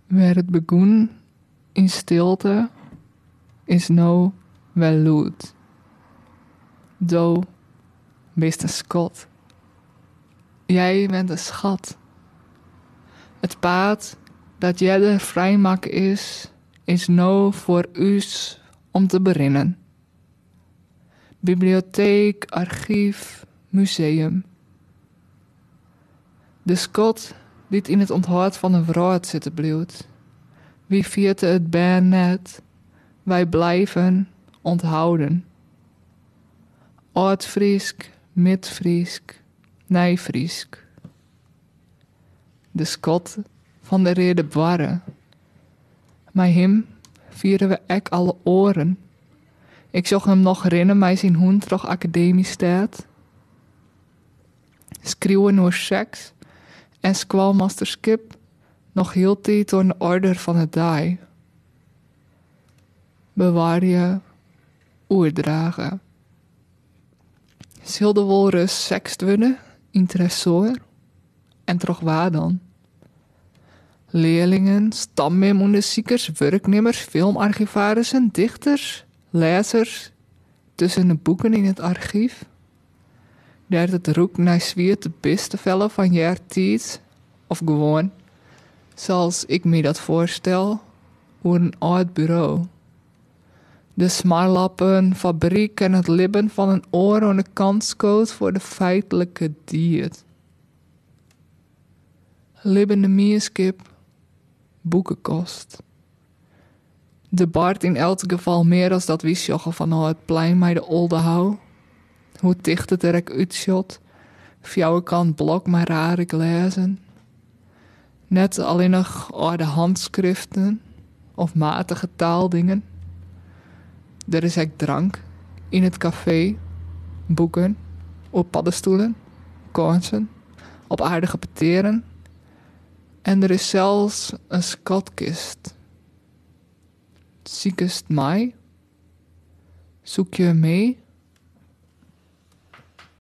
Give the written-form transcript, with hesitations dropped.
Wêr it begûn yn stilte, is no wer lûd. Do bist in skat. Jij bent een schat. It paad dat earder frijmakke is, is no foar ús om te berinnen. Biblioteek, argyf, museum. De skat dy't yn it ûnthâld fan de wrâld sitte bliuwt. Wy ferjitte it bern net, wij blijven onthouden. Ald-Frysk, Midfrysk, Nijfrysk. De skat fan de Reade Bwarre. Mei him fiere we ek alle oaren. Ik sjoch him noch rinnen mei syn hûn troch Akademystêd. Skriuwen oer seks en skoalmasterskip noch hieltyd oan de oarder fan 'e dei. Bewarje, oerdrage. Sil der wol ris sekst wurde yn Tresoar? En troch wa dan? Learlingen, stambeamûndersikers, wurknimmers, filmargivarissen, dichters, lêzers, tusken de boeken yn it argyf? Dêr't it rûkt nei swiete bistefellen fan eartiids, of gewoan, sa as ik my dat foarstel, oer in âld buro. De smarlappenfabryk en it libben fan in oar oan de kant skood foar de feitlike died. Libbene mienskip, boekekast. Der bart yn elts gefal mear as dat wy sjogge fanôf it plein mei de Oldehou. Hoe ticht it der ek útsjocht, fjouwerkant blok mei rare glêzen. Net allinnich âlde handskriften of matige taaldingen. Der is ek drank yn it kafee, boeken, oer paddestoelen, kânsen op aardige petearen en der is sels in skatkist. Sikest mei? Zoek je mee?